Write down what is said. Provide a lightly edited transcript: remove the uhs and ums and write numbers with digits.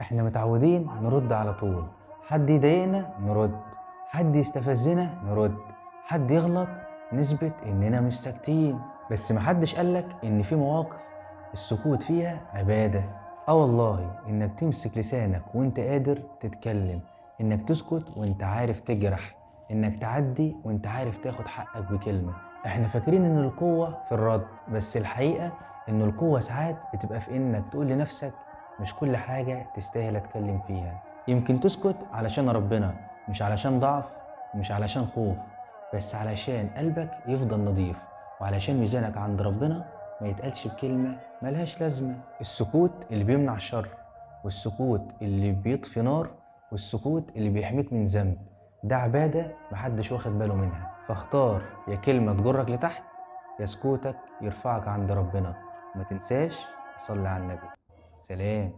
احنا متعودين نرد على طول، حد يضايقنا نرد، حد يستفزنا نرد، حد يغلط نثبت اننا مش ساكتين. بس محدش قالك ان في مواقف السكوت فيها عبادة. اه والله، انك تمسك لسانك وانت قادر تتكلم، انك تسكت وانت عارف تجرح، انك تعدي وانت عارف تاخد حقك بكلمة. احنا فاكرين ان القوة في الرد، بس الحقيقة ان القوة ساعات بتبقى في انك تقول لنفسك مش كل حاجة تستاهل اتكلم فيها. يمكن تسكت علشان ربنا، مش علشان ضعف، مش علشان خوف، بس علشان قلبك يفضل نظيف، وعلشان ميزانك عند ربنا ما يتقالش بكلمة ملهاش لازمة. السكوت اللي بيمنع الشر، والسكوت اللي بيطفي نار، والسكوت اللي بيحميك من ذنب، ده عبادة محدش واخد باله منها. فاختار يا كلمة تجرك لتحت، يا سكوتك يرفعك عند ربنا. وما تنساش تصلي على النبي. سلام.